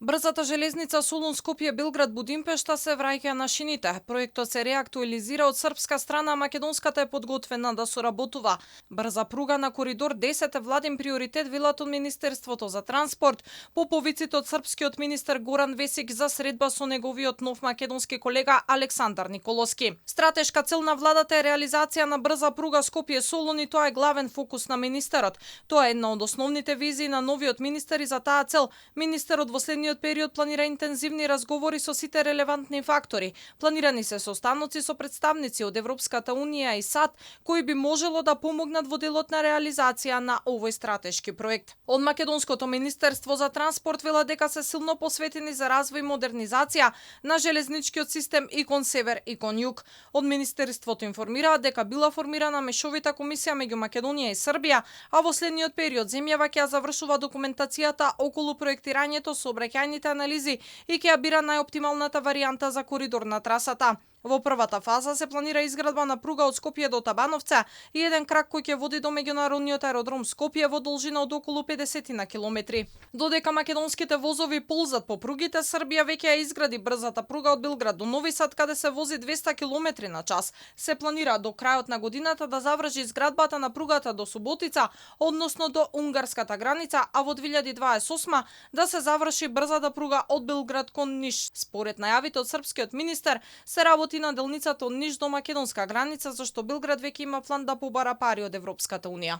Брзата железница Солун Скопје Белград Будимпешта се враќа на шините. Проектот се реактуализира од српска страна, а македонската е подготвена да соработува. Брза пруга на коридор 10 е владин приоритет, велат од Министерството за транспорт. По повиците од српскиот министер Горан Весик за средба со неговиот нов македонски колега Александар Николовски. Стратешка цел на владата е реализација на брза пруга Скопје Солун и тоа е главен фокус на министерот. Тоа е една од основните визии на новиот министер и за таа цел министерот во следниот период планира интензивни разговори со сите релевантни фактори. Планирани се состаноци со представници од Европската унија и САД, кои би можело да помогнат во делот на реализација на овој стратешки проект. Од Македонското министерство за транспорт вела дека се силно посветени за развој и модернизација на железничкиот систем и кон север и кон југ. Од министерството информираат дека била формирана мешовита комисија меѓу Македонија и Србија, а во следниот период земјава ќе ја завршува документацијата околу проектирањето, сообраќајните анализи и ќе ја бира најоптималната варијанта за коридор на трасата. Во првата фаза се планира изградба на пруга од Скопје до Табановца и еден крак кој ќе води до меѓународниот аеродром Скопје во должина од околу 50 на километри. Додека македонските возови ползат по пругите, Србија веќе ја изгради брзата пруга од Белград до Нови Сад, каде се вози 200 километри на час. Се планира до крајот на годината да заврши изградбата на пругата до Суботица, односно до унгарската граница, а во 2028 да се заврши брзата пруга од Белград кон Ниш. Според најавите од српскиот министер, се работи на делницата од Ниш до македонска граница, зашто Белград веќе има план да побара пари од Европската унија.